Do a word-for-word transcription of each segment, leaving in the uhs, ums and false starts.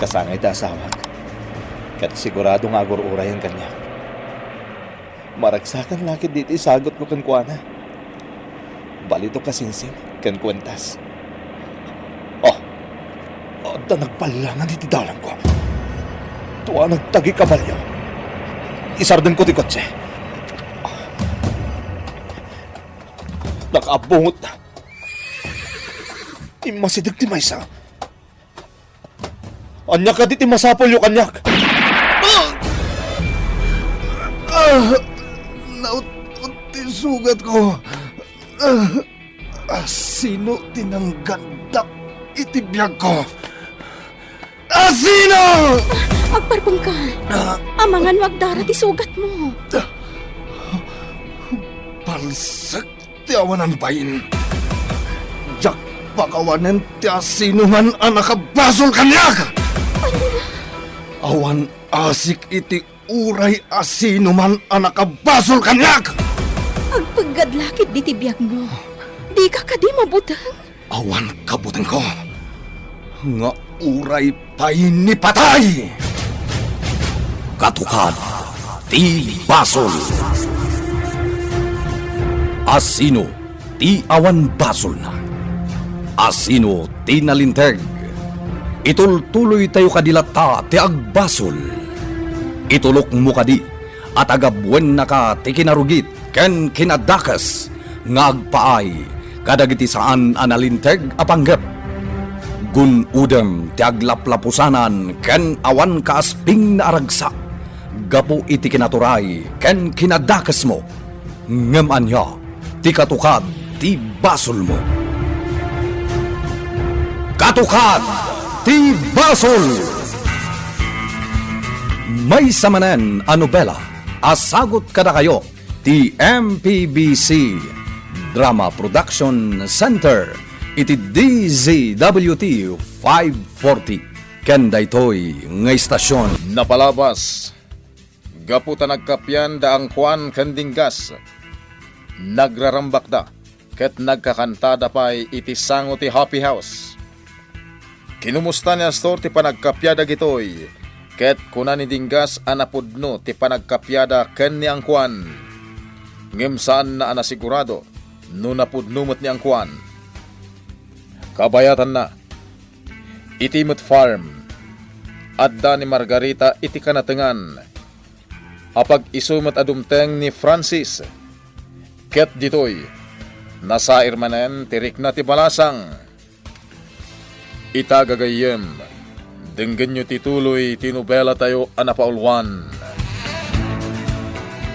Kasangay ti asawak, ket sigurado nga agur-urayen kaniak. Maragsakan la ketdi ti isagutko kenkuana. Balitok a singsing ken kuentas. Oh, adda nagballangan iti dalangko. Tua nagtagi kabalio. Isardengko ti kotse. Nakaabungot na. Immasideg ti maysa. Ania kadi ti masapulyo kaniak? Ah! Ah! Naut-ot ti sugatko. Ah! Asino ti nanggandak iti biagko? Asino? Agparpengka. Ah! Amangan no agdara ti sugatmo. Palsek ti awanan bain. Diak pakawanen ti asinoman a nakabasol kaniak. Awan asik iti uray asinoman a nakabasol kaniak. Agpeggad la ketdi ti biagmo. Dika kadi mabuteng? Awan kabutengko nga uray pay ni patay. Katukad ti basol. Asino ti awan basolna? Asino ti nalinteg? Itultuloytayo kadi latta ti agbasol. Itulokmo kadi a tagabuennaka ti kinarugit ken kinadakes nga agpaay kadagiti saan a nalinteg a panggep. Gun-odem ti aglaplapusanan ken awan kaaspingna a ragsak gapu iti kinaturay ken kinadakesmo. Ngem ania ti katukad ti basolmo? Katukad ti basol! Maysa manen a nobela a sagut kadakayo ti M P B C Drama Production Center iti D Z W T five forty ken daytoy nga istasion. Napalabas gapu ta nagkapian da Angkuan ken Dinggas. Nagrarambakda ket nagkakantada pay iti sango ti Happy House. Kinumusta ni Astor ti panagkapia dagitoy, ket kuna ni Dinggas a napudno ti panagkapiada ken ni Angkuan. Ngem saanna a nasigurado no napudno met ni Angkuan. Kabayatanna, iti met farm, adda ni Margarita iti kanatengan. Apag-isu met a dumteng ni Francis. Ket ditoy, nasair manen ti rikna ti balasang. Ita gagayyem, denggenyo ti tuloy ti nobelatayo a napauluan.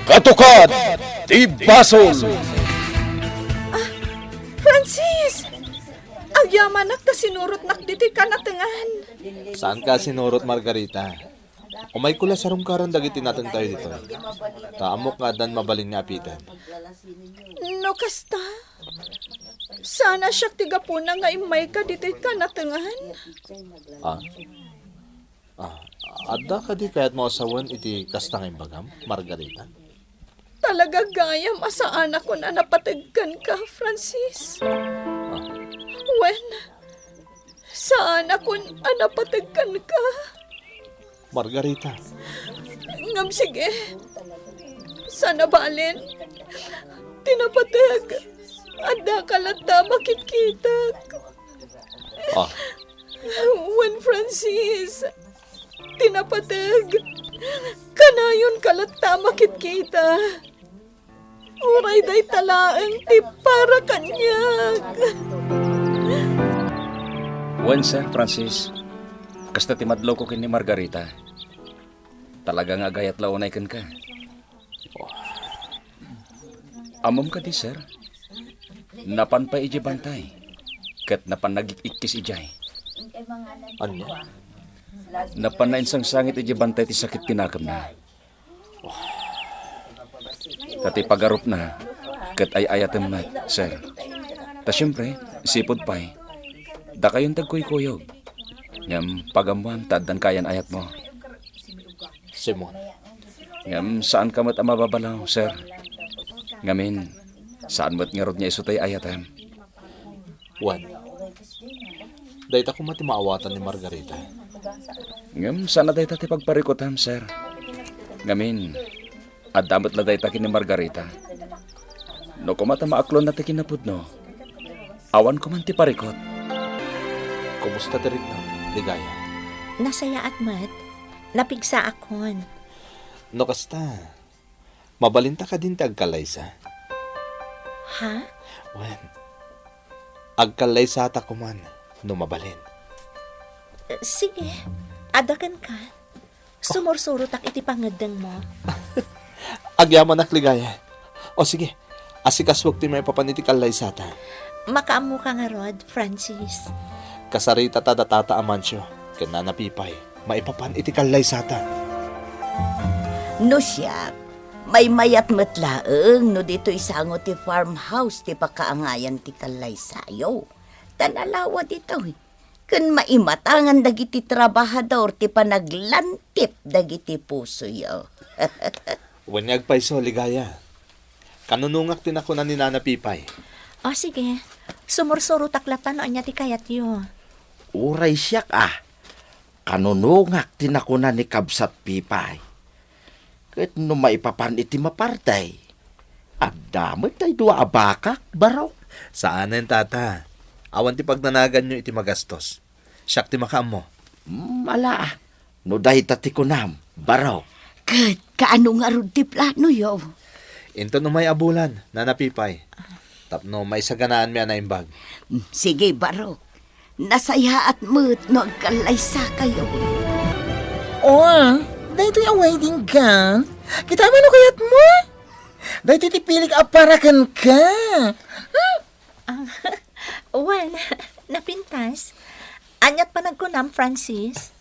Katukad ti basol! Ah, Francis! Agyamanak ta sinurotnak ditoy kanatengan. Saanka sinurot, Margarita? Umayko la sarungkaran dagiti natengtayo ditoy. Ta ammok nga addan mabalin nga apiten. No kasta, saan a siak ti gapuna nga immayka ditoy kanatengan? Ah? Ah, adda kadi kayatmo a sawen iti kasta nga imbagam, Margarita? Talaga gayam a saanakon a napateg kenka, Francis. Ah. Wen, saanakon a napateg kenka. Margarita. Ngem sige, saan a balen ti napateg, addaka latta a makitkitak. Ah. Wen, Francis, ti napateg, kanayonka latta a makitkita. Uray dayta laeng ti para kaniak. Wen, Sir Francis, kasta ti madlawko ken ni Margarita. Talaga nga agayat la unay kenka. Ammom kadi, sir? Napan pay idiay bantay, ket napan nagik-ikkis idiay. Ania? Napan nainsangsangit idiay bantay ti sakit ti nakemna. Ta ti pagarupna, ket ay-ayatem met, sir. Ta siempre, sipud pay, dakayon ti agkuykuyog. Ngem pagammoan ta addan kayan-ayatmo. Simon. Ngem saanka met a mababalaw, sir. Ngamin, saan met ngarud nga isu ti ay-ayatem. Wen, Dayta koma ti maawatan ni Margarita. Ngem saan a dayta ti pagparikutam, sir. Ngamin, adda met la dayta ken ni Margarita. No koma ta maaklonna ti kinapudno, awan koman ti parikut. Kumusta ti riknam, Ligaya? Nasayaat met. Napigsaakon. No kasta, mabalinta kadin ti agkallaysa? Ha? Wen, agkallaysata koman no mabalin. Eh, sige, adda kenka. Sumursurotak iti pangngeddengmo. Agyamanak, Ligaya. O sige, asikasuek ti maipapan iti kallaysata. Makaammoka ngarud, Francis. Kasaritata da Tata Amancio ken Nana Pipay maipapan iti kallaysata. No siak, maymayat met laeng no ditoy sango ti farmhouse ti pakaangayan ti kallaysayo. Ta nalawa ditoy. Ken maimatangan dagiti trabahador ti panaglantip dagiti pusoyo. Wen nga agpayso, Ligaya. Kanunongak ti nakuna ni Nana Pipay. O, sige. Sumursurotak latta no ania ti kayatyo. Uray siak, a. Kanunongak ti nakuna ni Kabsat Pipay. Ket no maipapan iti maparday, adda met tay dua a bakak, barok. Saanen, Tata. Awan ti pagnanaganyo iti magastos. Siak ti makaammo. Mm, ala, no dayta ti kunam, barok. Ket kaano ngarud ti planoyo? Inton umay a bulan, Nana Pipay. Tapno maisaganaanmi a naimbag. Mm, sige, barok. Nasayaat met no agkallaysakayo. Oh, daytoy a wedding gown. Kita man no kayatmo? Daytoy ti pilik a para kenka. Hmm? Ah, wen, napintas. Aniat panagkunam, Francis?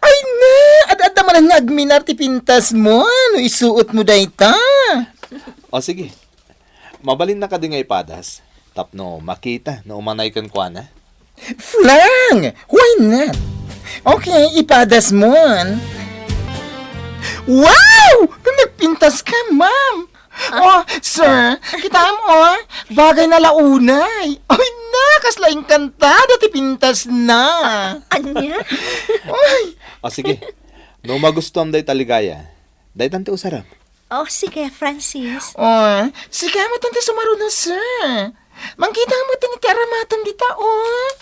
Ay na! Ad-adda manen nga agminar ti pintasmo no isuotmo dayta. O sige, mabalinna kadi nga ipadas tapno makita no umanay kenkuana? Flang! Why not? Okay, ipadasmon. Wow! Nagpintas ka, ma'am! Oh, sir, kitaem, oh, bagay na la unay. Ay na, kasla engkantada ti pintasna. Ania? Ay. O sige, no magustuam dayta, Ligaya, daytan ti usarem. Oh, sige, Francis. Oh, sika met ti sumaruno, sir. Mangkita met ti aramaten dita, oh.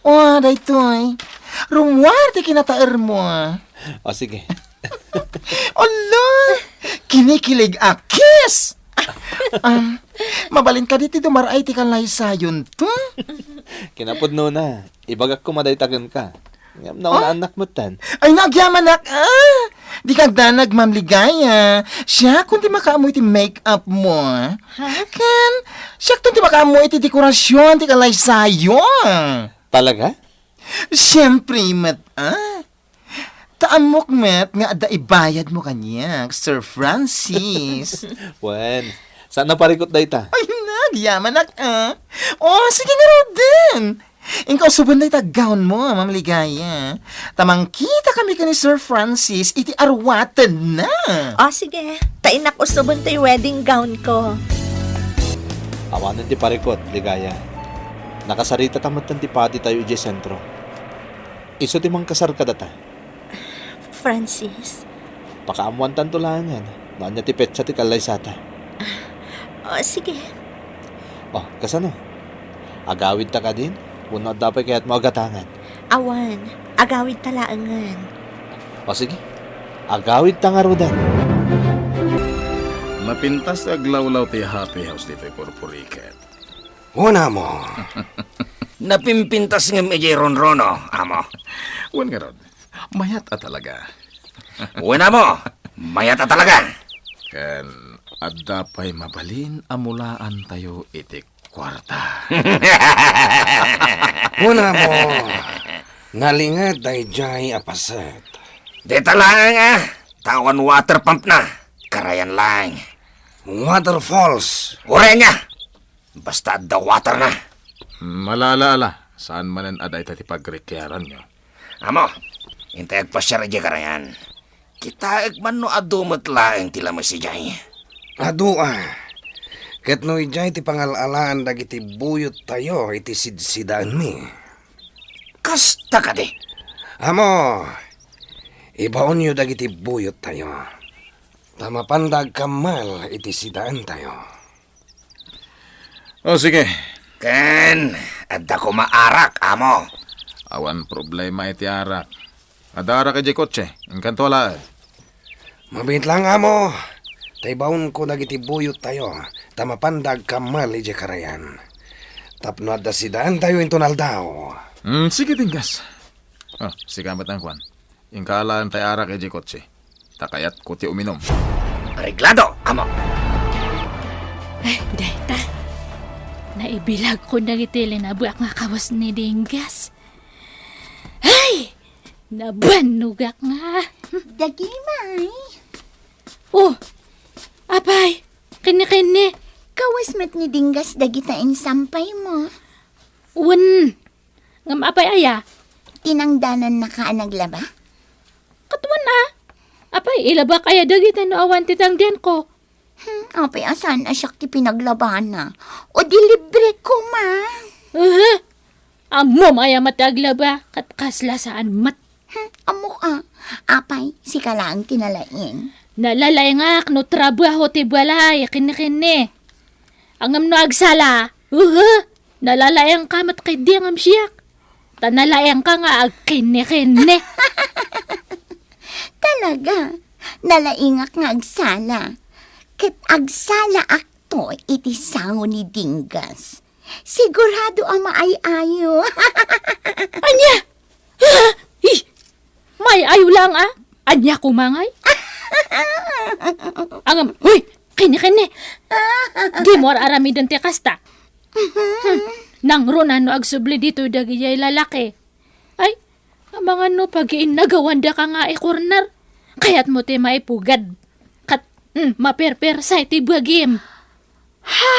Oh, daytoy. Rummuar ti kinataermo. O sige. Ala! Kinikilig a kiss! Um, mabalin kadi ti dumaraay ti kalaysayonto? Kinapudnona, ibagak koma dayta kenka. Ngem naunaan nak metten. Ay, nagyamanak, ah! Dika agdanag, Ma'am Ligaya. Siakon ti makaammo iti make-up mo. Ha? Ken, siakton ti makaammo iti dekorasion ti kalaysayo. Talaga? Siempre met, ah. Ta ammok met nga adda ibayadmo kaniak, Sir Francis. Wen, saan a parikut dayta? Ay, nagyamanak, ah. Oh, sige ngaruden. Inka usuben dayta gown mo, Ma'am Ligaya. Ta mangkita kami ken ni Sir Francis iti arwatenna. O, sige. Ta innak usuben toy wedding gown ko. Awanen ti parikut, Ligaya. Nakasaritata metten ti paditayo idiay sentro. Isu ti mangkasar kadata. Francis. Pakaammoantanto laengen no ania ti petsa ti kallaysata. O, sige. O, kasano? Agawidta kadin? Wenno adda pay kayatmo a gatangen? Awan, agawidta laengen. O, sige. Agawidta ngaruden. Napintas ti aglawlaw ti Happy House ditoy Purpuriket. Wen, amo. Napimpintas ngem idiay runruno, amo. Wen ngarud, mayat a talaga. Wen, amo, mayat a talaga. Ken adda pay mabalin a mulaantayo iti kuarta. Wen, amo, nalinged daydiay a paset. Dita laeng, a, ta awan water pump na. Karayan laeng. Waterfalls. Uray ania. Basta adda water na. Hmm, ala, ala, ala. Saan manen a dayta ti pagrikiaranyo? Amo, intay agpasiar idiay karayan. Kitaek man no adu met laeng ti lames idiay. Adu a. Ket no idiay ti pangal-alaan dagiti buyottayo iti sidsidaenmi. Kasta kadi. Amo, ibaonyo dagiti buyottayo, ta mapanda agkammal iti sidaentayo. O, sige. Ken, adda koma arak, amo. Awan problema iti arak. Adda arak idiay kotse. Inkanto alaen. Mabiit lang, amo. Ta ibaonko dagiti buyottayo, ta mapanda agkammal idiay karayan. Tapno adda sidaentayo inton aldaw. Hmm, sige, Dinggas. O, sika met, Angkuan. Inka alaen tay arak idiay kotse. Ta kayatko ti uminum. Areglado, amo. Ay, dayta. Naibilagko dagiti linabuak nga kawes ni Dinggas. Ay! Nabannogak nga. Dagiti may. Oh, apay, kenne-kenne. Kawes met ni Dinggas dagita insampaymo. Wen, ngem apay aya? Tinangdanannaka a naglaba? Ket wen a. Apay, ilabak aya dagita no awan ti tangdanko? Hmm, apay a saan a siak ti pinaglabana? O di libre koma? Aha. Ammom aya met ti aglaba, ket kasla saan met. Hmm, ammok a. Apay, sika laeng ti nalaing. Nalalaingak no trabaho ti balay, kenne-kenne. Ngem no agsala, uhu, nalalaingka met ketdi ngem siak. Ta nalaingka nga agkenne-kenne. Talaga, nalaingak nga agsala. Ket agsalaakto iti sango ni Dinggas. Sigurado a maay-ayo. Ania? Ah! Ih! Maay-ayo lang a? Ania koma ngay? Ngem, hoy! Kenne-kenne! Dimo ar-aramiden ti kasta. Hmm, nangruna no agsubli ditoy dagiti lalaki. Ay, amangan no pagiinnagawandaka nga i-corner. Kayatmo ti maipugad. Ket, hmm, maperpersay ti bagim. Ha!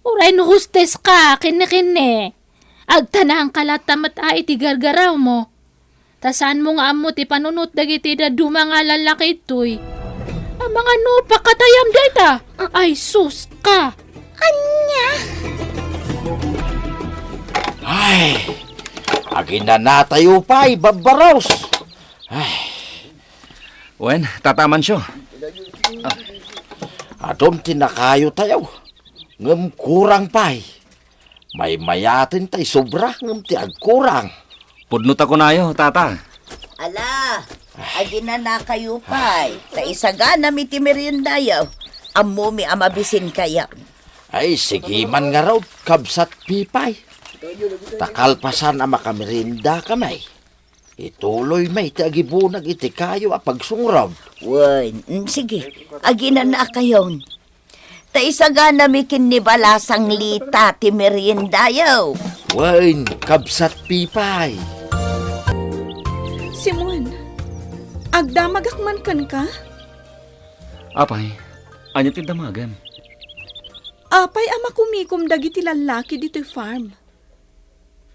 Uray no hostess ka, kenne-kenne. Agtanaanka latta met a iti gargarawmo. Ta saanmo nga ammo ti panunot dagiti dadduma nga lallaki ditoy. Amangan no pakatayam dayta. Ay, sus ka. Ania? Ay, aginanatayo pay, babbaros. Ay. Wen, Tata Mancio. Ah, adun ti nakayotayo. Ngem kurang pay. Maymayaten tay sobra ngem ti agkurang. Pudno ta kunayo, Tata. Ala, aginanakayo pay. Ta isaganami ti meriendayo. Ammomi a mabisinkayo. Ay, sige man ngarud, kabsat Pipay. Ta kalpasan a makameriendakami, ituloy met ti agibunag iti kayo a pagsungrod. Wen, mm, sige, aginanakayon. Ta isaganami ken ni Balasang Lita ti meriendayo. Wen, kabsat Pipay. Simon, agdamagak man kenka? Apay, ania ti damagem? Apay a makumikom dagiti lallaki ditoy farm?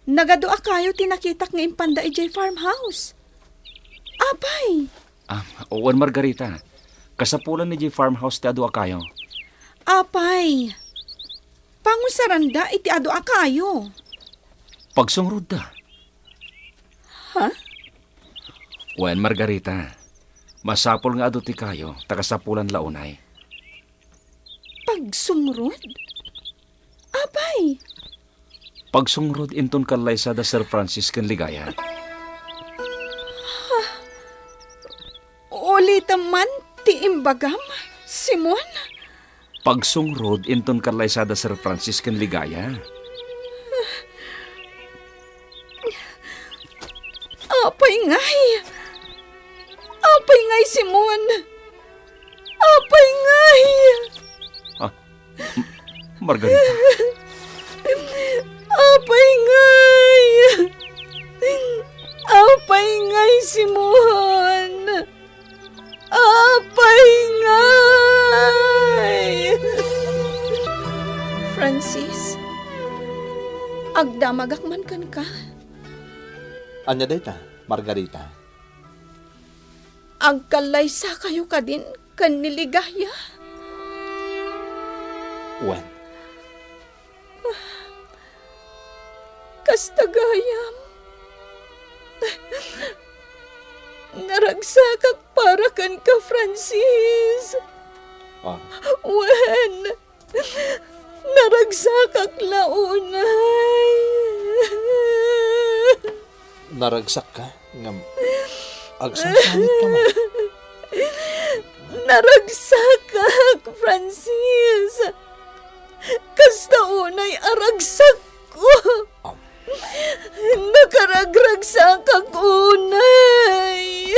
Nagadu a kayo ti nakitak nga impanda idiay farmhouse. Apay! Ah, wen, Margarita. Kasapulan idiay farmhouse ti adu a kayo. Apay! Pangusaranda iti adu a kayo. Pagsungrudda. Ha? Wen, Margarita. Masapul nga adu ti kayo, ta kasapulan la unay. Pagsungrod? Apay! Pagsungrod inton kallaysa da Sir Francis ken Ligaya. Ha? Ulitem man ti imbagam, Simon? Pagsungrod inton kallaysa da Sir Francis ken Ligaya. Apay ngay? Apay ngay, Simon? Apay ngay? Ah, M-, Margarita. Apay ngay? Apay ngay, Simon? Apay ngay? Francis, agdamagak man kenka. Ania dayta, Margarita? Agkallaysakayo kadin ken ni Ligaya? Wen. Kasta gayam. Naragsakak para kenka, Francis. Ah. Wen, naragsakak la unay. Naragsakka, ngem agsangsangit ka man. Naragsakak, Francis. Kasta unay a ragsakko. Am. Nakaragragsakak unay.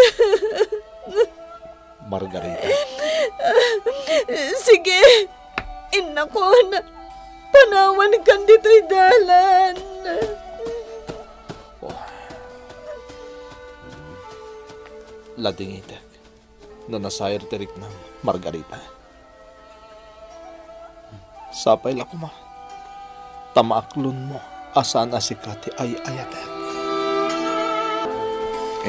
Margarita. Sige, innakon, panawankan ditoy dalan. Oh. Ladingitek no nasair ti riknam, Margarita. Sapay la koma ta maaklonmo a saan a sika ti ay-ayatek.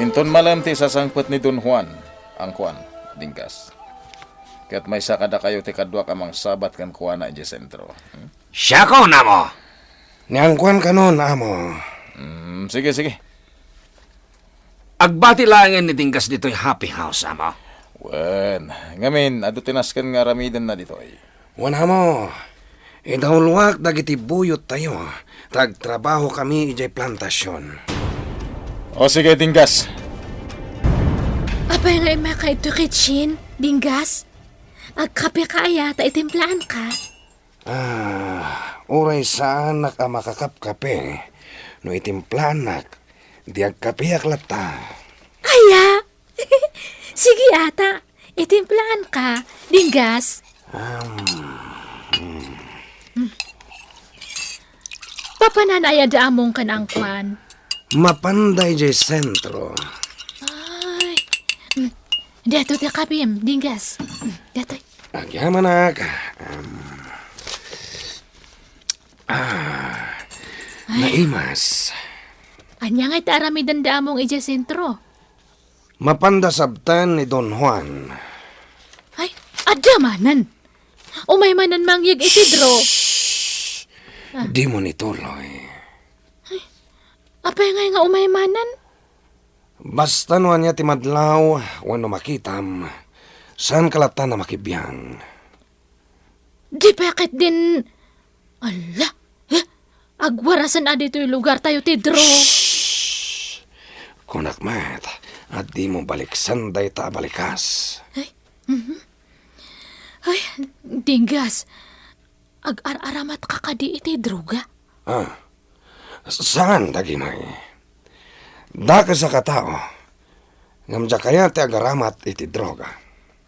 Inton malem ti isasangpet ni Don Juan, angkuan, Dinggas. Ket maysa kadakayo ti kaduak a mangsabat kenkuana idiay sentro. Hmm? Siakon, amo! Ni angkuan kanon, amo. Mm, sige, sige. Agbati laengen ni Dinggas ditoy happy house, amo. Wen, ngamin, adu ti nasken nga aramidenna ditoy. Wen, amo, idawluak dagiti buyottayo, ta agtrabahokami idiay plantasion. O sige, Dinggas. Apay nga immaka idtoy kitchen, Dinggas? Agkapeka aya ta itimplaanka? Ah, uray saanak a makakapkape no itimplaanak, di agkapeak latta. Aya? Sige ata, itimplaanka, Dinggas. Um, hmm. Papanan aya da among ken angkuan? Mapanda idiay sentro. Ay. Hmm. Daytoy ti kapim, Dinggas. Hmm, daytoy. Agyamanak. Um, ah, naimas. Ania ngay ti aramidenda among idiay sentro? Mapanda sabtan ni Don Juan. Ay, adda manen. Umay manen mangyeg iti dro. Shh! Ah. Dimo ni tuloy. Ay, apay ngay nga umay manen? Basta no ania ti madlaw wenno makitam, saanka latta a makibiang. Di pay ketdin, ala, eh, agwarasen a ditoy lugartayo ti dro. Shh! Kunak met, a dimo baliksen dayta a balikas. Ay, mhm. Ay, Dinggas, Ag-ar-aramatka kadi iti droga? Ah, saan dagimay. Dakes a katao, ngem diak kayat ti agaramat iti droga.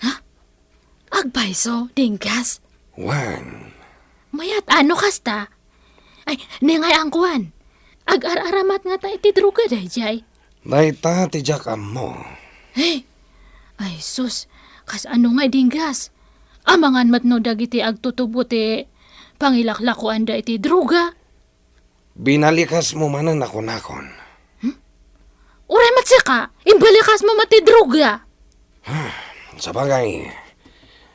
Ha? Agpayso, Dinggas? Wen. Mayat a no kasta? Ay, ningay angkuan. Ag-ar-aramat ngata iti droga daydiay? Dayta ti diak ammo. Ay, ay sus, kas ano ngay Dinggas? Amangan met no dagiti agtutubo ti pangilaklakoanda iti droga? Binalikasmo manen a kunakon. Hmm? Uray met sika, imbalikasmo met ti droga. Ah, sabagay,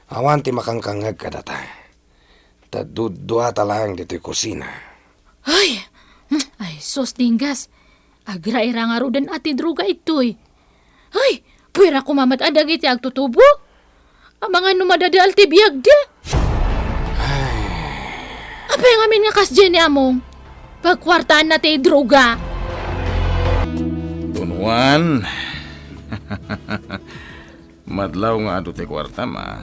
awan ti makankangngeg kadata. Ta duduata laeng ditoy kusina. Ay! Ay, sus, Dinggas. Agraira ngaruden a ti droga itoy. Ay, puwera koma met a dagiti agtutubo. Amangan no madadael ti biagda. Ay. Apay ngamin nga kasdiay ni Among? Pagkuartaanna ti droga. Don Juan. Madlaw nga adu ti kuartam, a.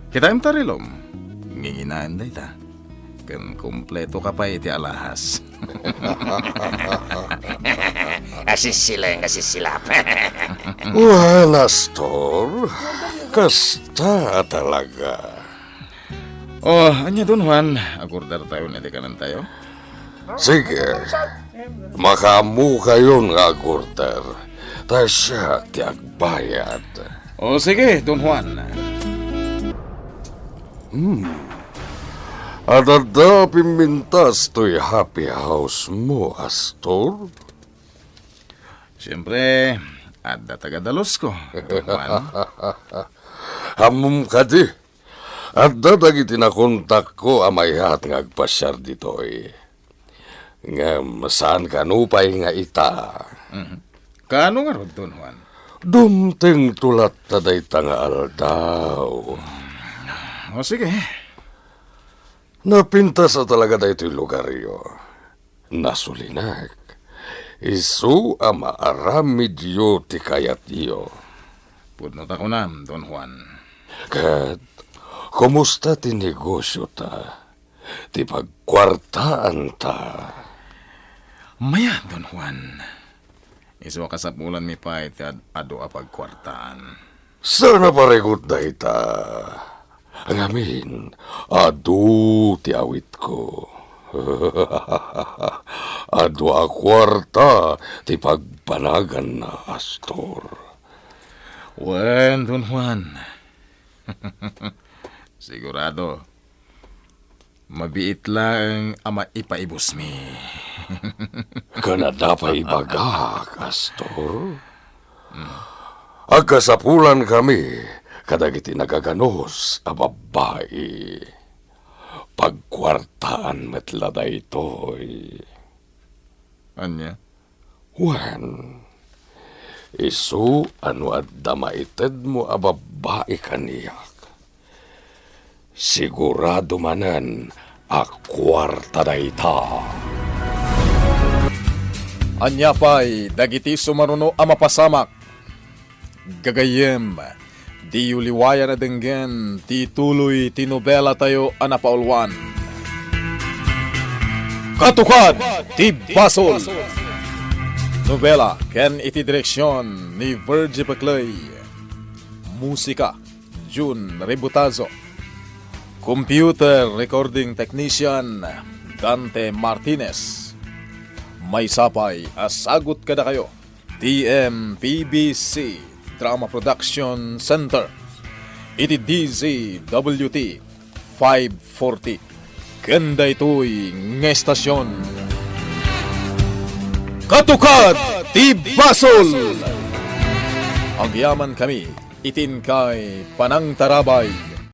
Kitaem ta rilom. Nginginaen dayta. Ken kumpleto ka pay iti alahas. Asisilaeng asisilap. Wen, Astor, kasta a talaga. O, ania, Don Juan, agorder tayo iti kanentayo? Sige. Makaammokayon nga agorder, ta siak ti agbayad. O, sige, Don Juan. Hmm. Adda pimmintas toy happy house mo, Astor? Siempre, adda taga-dalusko, Don Juan. Ammom kadi, adda dagiti nakontakko a mayat nga agpasiar ditoy. Ngem saan kano pay nga ita. Mhm. Kaano ngarud, Don Juan? Dumtengto latta dayta nga aldaw. O, sige. Napintas a talaga daytoy lugaryo. Nasulinak. Isu a maaramidyo ti kayatyo. Pudno ta kunam, Don Juan. Ket, kumusta ti negosyota? Ti pagkuartaanta? Mayat, Don Juan. Isu a kasapulanmi pay ti ad-adu a pagkuartaan. Saan a parigot dayta. Ngamin, adu ti awitko. Adu a kuarta ti pagbanaganna, Astor. Wen, Don Juan. Sigurado, mabiit laeng a maipaibusmi. Ken adda pay ibagak, Astor. Agkasapulankami kadagiti nagaganus a babbai. Pagkuartaan met la daytoy. Ania? Wen, isu a no adda maitedmo a babbai kaniak, sigurado manen a kuarta dayta. Ania pay dagiti sumaruno a mapasamak? Gagayyem, diyo liwayan a denggen ti tuloy ti nobelatayo a napauluan. Katukad ti Basol! Nobela ken iti direksion ni Virgie Peclay. Musika, Jun Rebutazo. Computer recording technician, Dante Martinez. Maysa pay a sagut kadakayo, T M P B C Drama Production Center, iti D Z W T five forty. Ken daytoy nga estasion, Katukad ti Basol! Agyamankami iti inkay panangtarabay